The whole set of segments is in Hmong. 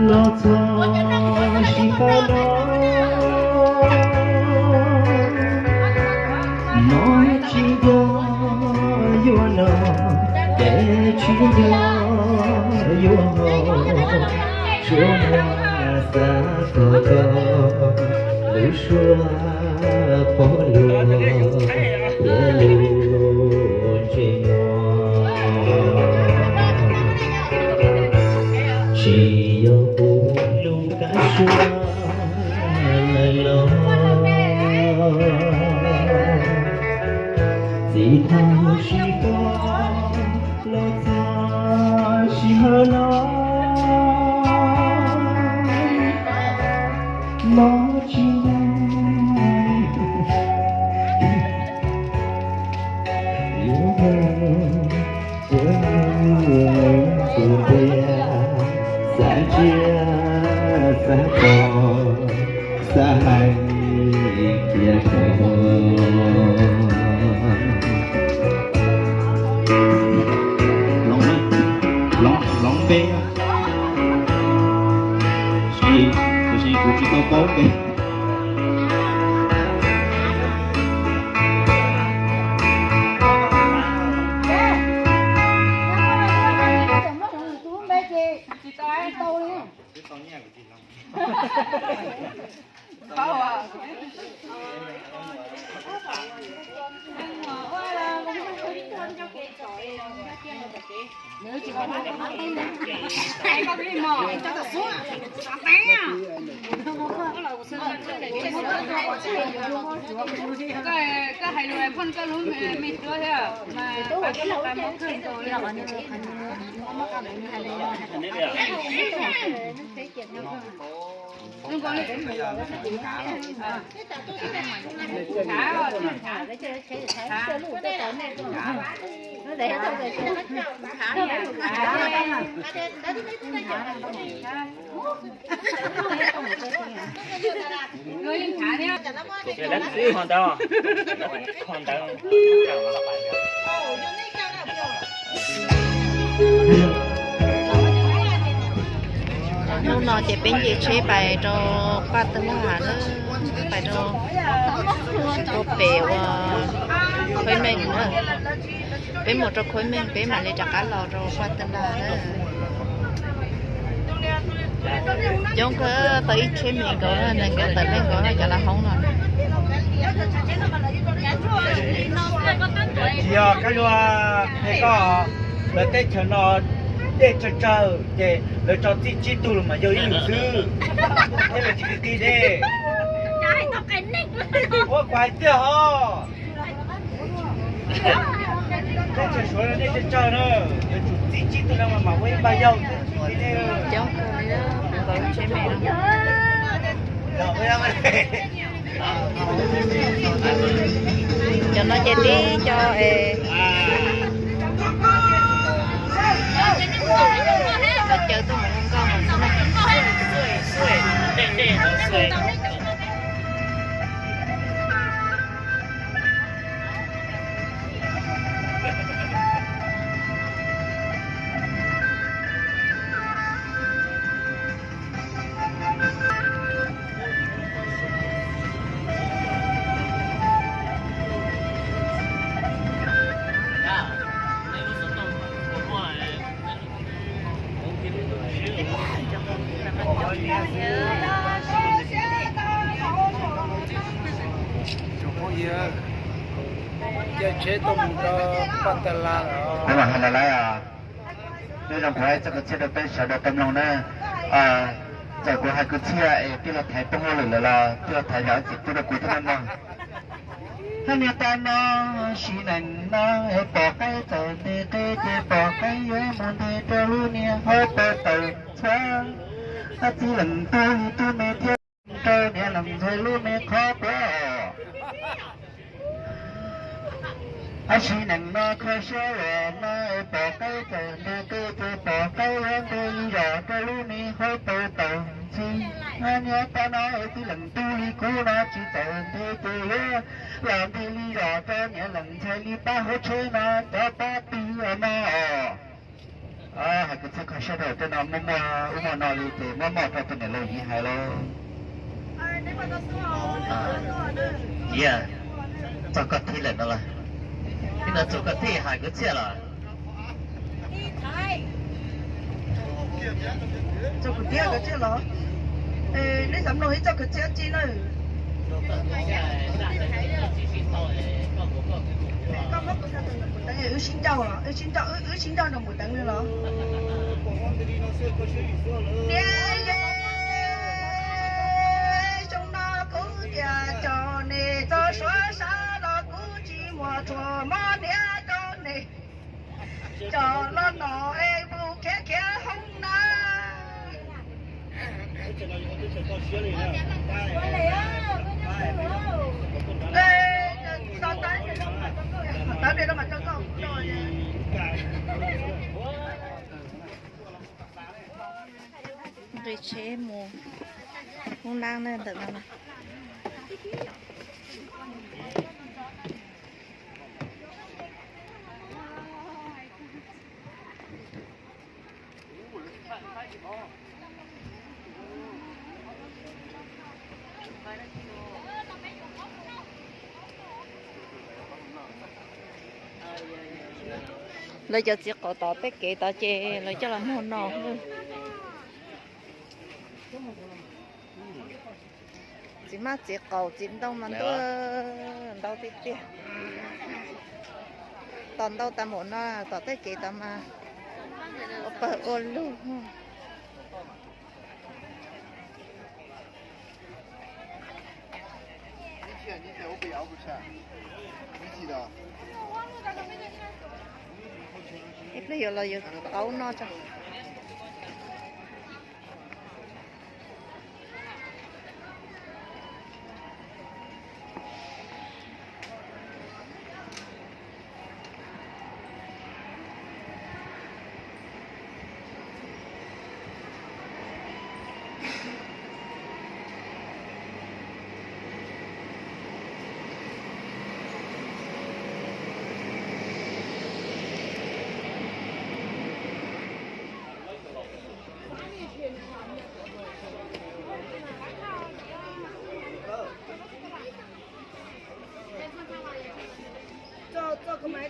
Los txog sij hawm no, no tsis nco yuav noj, ces tsis nco yuav haus, suab muag xav kom koj lub suab pom luag thiab lub ntsej muag. Tsis yog kuv lub kab suab los, txiv tau sib koj los txog sij hawm no, no tsis nco yuav haus, suab muag tus ntiag, xav ntsia xav pom, xav hais kiag rau. Hloov, hloov npe, tiam sis kuv tsis tau paub npe. Koj hais lus phooj koj lub me suab thiab mas pab koj muaj qab mob kawg nkaus li. Tus pem dab tsi ho ntawd, ho ntawd. Hnub no ces peb nce tsheb pais rau Paj Tag Laj na, pais rau tus pem uas Khuaib Meej na. Peb mus rau Khuaib Meej peb mam li rov qab los rau Paj Tag Laj na. Coob kawg, tau ib tsheb me nkaus na, nkawd tawm neeg nkaus na, cov lav hoob no. Tsis yog kab lua, es koj, lawv teb chaws no dej tsawg tsawg ces lawv tso txij tsib tug los mas yog ib lwm xwb, thiab lawv tsis qi dej. Ua kuv hais tiag hos. Teb chaws Suav no dej tsawg tsawg na, yuav tsum txij tsib tug no mas mam ua ib npaj yawg thiab tsis qi dej. Coob kawg li, nkawd tsheb me no. Cov no ces tib co es cov caw tuaj mus hu nkauj no xwb na. Caw tsheb tuaj mus rau Paj Tag Laj os. Kuv mam hais los lawm os. Nyob zoo kuv hais txoj kwv txhiaj rau peb sawv daws tau mloog na. Txawm kuv hais kwv txhiaj es twb los thaiv poob hauj lwm lawm los twb los thaiv zam txim pub rau kuv thiab nawb mog. Hab niag tag no, sim neej no es pom qaib txawm ntes qe ces pom qaib yuav mus ntes rau lub niag hauv paus taws txhua. Hab txij leej tub li tub me thiab rau niam leej ntxhais lub me qhov pua. Hab sim neej no kho siab los no es pom qaib txawm ntes qe ces pom qaib yuav ntes li zos rau lub me hauv paus taws ntxhi. Hab niag tag no es txij leej tub li kuv no tsis txawm ntes ces yuav los ntes li zos rau niam leej ntxhais li pab hauv tsheb no cov pab twg no os. Hais kwv txhiaj kho siab rau tej no muaj muaj ub muaj no li ces muab moj rau tus niam laus Yiv hais lauj. Yiv, txog koj thiab lawm no las. Ib no txog koj thiab hais kwv txhiaj los. Txog kuv thiab kwv txhiaj los. Nej xav mloog ib txoj kwv txhiaj tsi na? Koj muab kuv tus nus mus teev, wb sib ncauj, wb sib ncauj, wb sib ncauj nrog mus teev li los. Niam, xyoo no kuv tias cov niam txog suav sab los kuv tsis muaj tshuaj mov niam rau niam. Cov los no es mus khiav khiav hoob na. Nqis tsheb mus Hoob Nab na ntawm no. Lawv cov txiv qaub tom tej kev tod ces lawv coj los muag no. Txiv maj txiv qaub txiv ntoo mas ntuj, ntau tiag tiag. Tom ntau tas npaum no, tom tej kev tod mas ua pawg ua lug. Ib pliag yuav los yuav qaub no tso. Kuv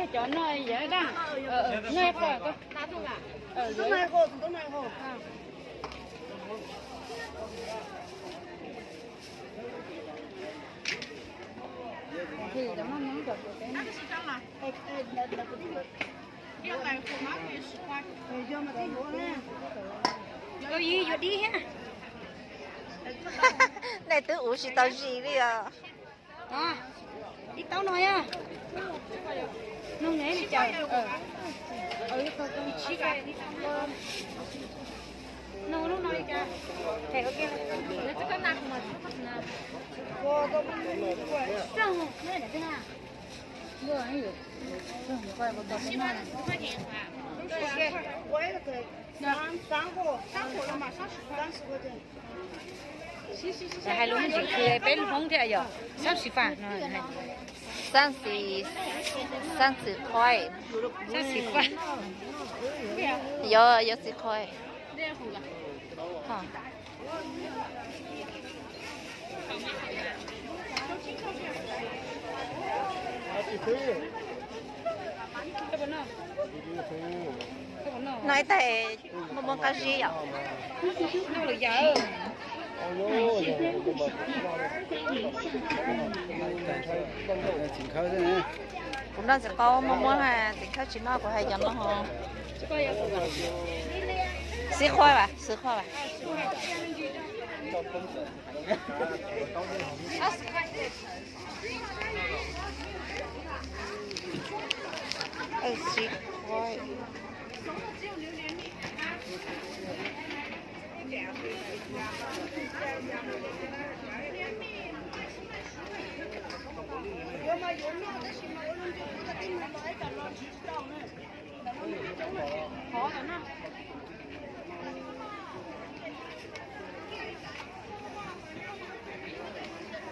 yog cov no yog dab. Nej twb ua tsis tau zis li os. Ib taub no yog. Noog li cas? Noog lub no li cas? Hais lus me ntsis khwv peb lub Hmoob thiab yog xab xis faj no. Xab xis, xab xis qhua. Xab xis faj. Yog, yog xis qhua. No ib tag muaj muaj qab zib yom. Kuv noj txiv qaub muaj muaj, txiv khawb tsis noj, kuv hais cov no ho. Xib qhua vas, xib qhua vas. Xib qhua.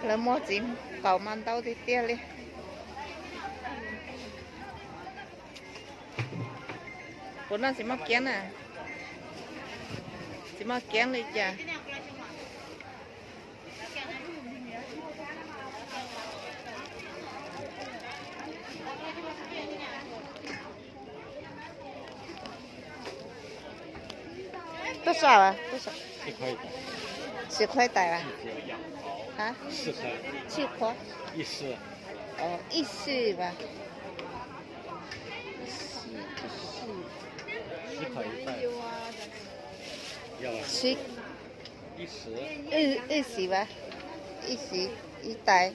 Lawv muag txiv qaub mas ntau tiag tiag li. Puas noj txiv maj kiab na? Txiv maj kiab li cas? Tuaj sab as? Xi khuaib tais as? Xi khuaib? Ib xi as? Ib xi as? Ib xi ib tais.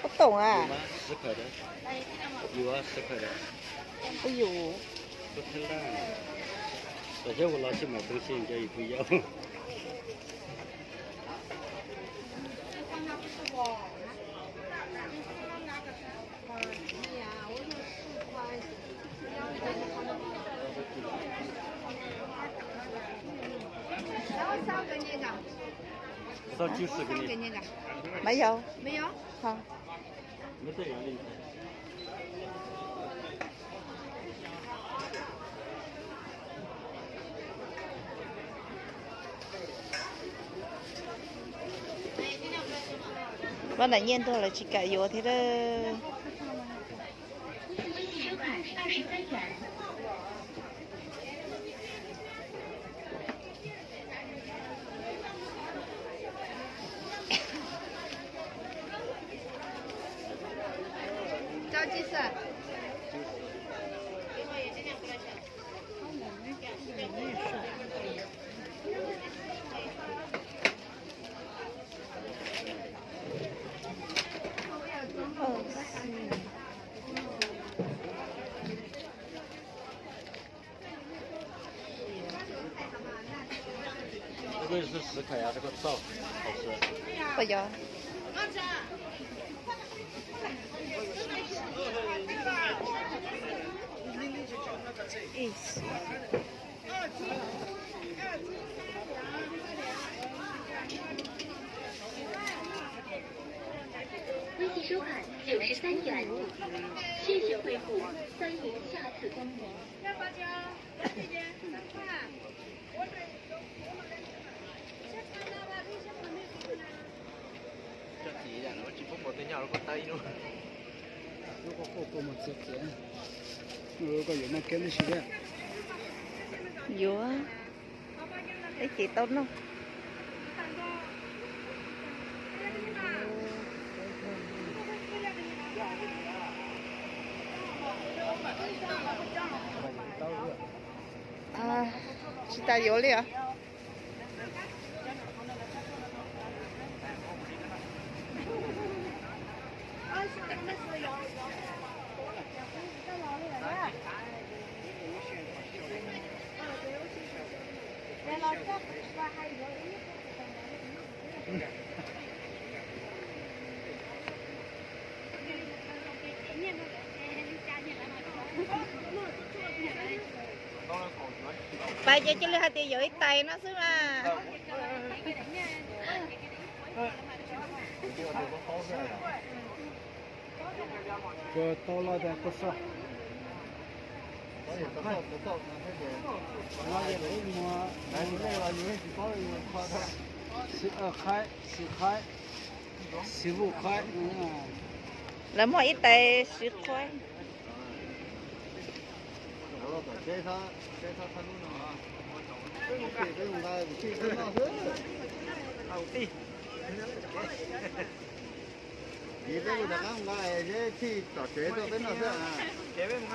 Ua toom a? Ua yus. Pab nam nyiaj ntuag lawv tsis kam yuav thiab lawm.微信收看九十三元，谢谢惠顾，欢迎下次光临。 Yuav, ib chim tau noj. Tsis tas yuav li os. Pais ces cia li hais tias yuav ib tais no xwb mas. Kawg tau los tias kawg soj. Xi, qhaib, xi qhaib, xi vuj qhaib. Lawv muaj ib tais xi qhaib. Peb rov qab nqa es thiaj tom tsev tuaj peb noj xwb.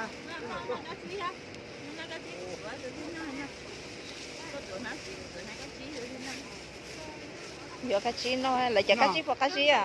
Yuav kab tsib no, lawv cov kab tsib puas qab zib a?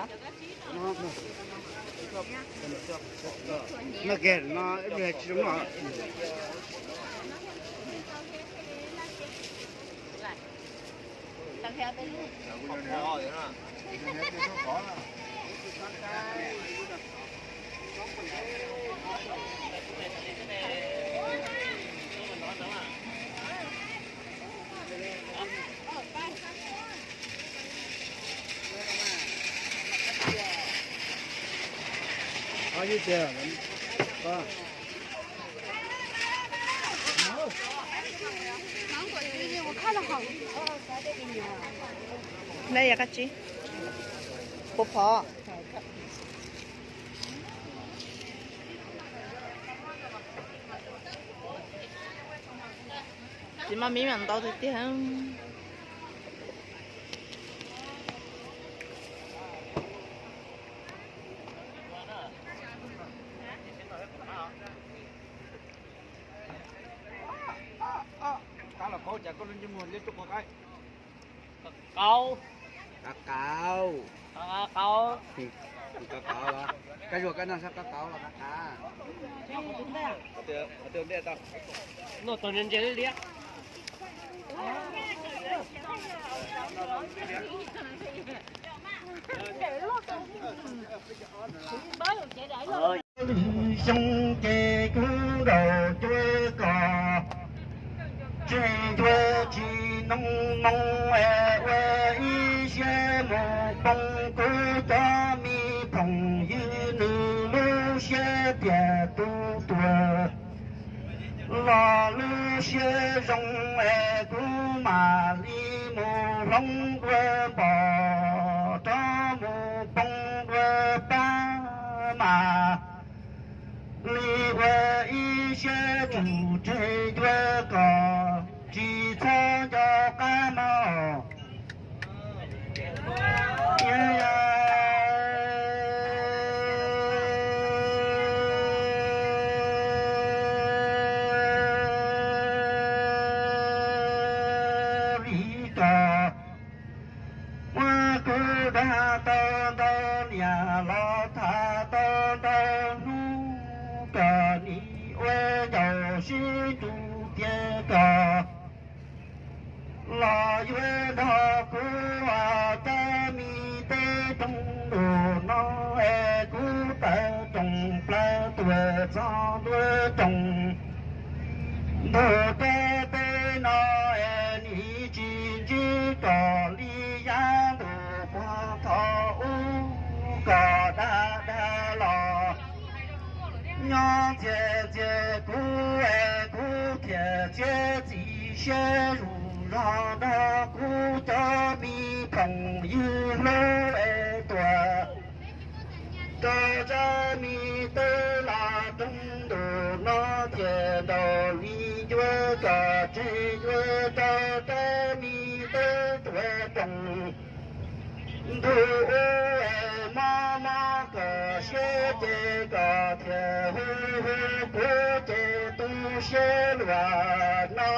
Neb yog kab tsib, puas phom? Tsis maj mib mas ntau tiag tiag. Qab los qaub, cas koj lub ntsej muag liab cuj qua qaib. Qaub. Qaub qaub. Qaub qaub. Qaub qaub los? Kab zuag kab noj sab qaub qaub los qaub qaub. Noj tau ntse ntse li liab. Lwm xyoo ces kuv nraum cuab kos, tseg ncua tsis noob moo es ua ib siab mus poob kuv cov me phoom ywg, nws lub siab tias tus tuag los lub siab zoo es kuv mam li mus hloov dua npom rov mus poob dua pab mas li ua ib siab tsum tseg ncua kos tsis txhob nco qab mog. Vim kos muab kuv dag tau ntau, niam los tham tau ntau hnub, kos nim ua ncaus sib rus tiag kos los yuav nrog kuv ua cov me teb roog ntuj no es kuv tawm roos plaws tuaj txog ntua roos ntug rau teb no es nim tsis ntsib kos li yav ntuj puag thaum ub, kos dag dag los nyob ntxias ntxias kuv es kuv thiaj txiav txim siab zus zog nrog kuv cov me phoom ywg hlub es tuaj rau cov me teb los roog ntuj no thiaj ntaus li ncua kos tseg ncua rau cov me teb tuaj roos ntug ub es mob mob kos siab ces kos thiaj hu hu kuv ces tu siab luag no.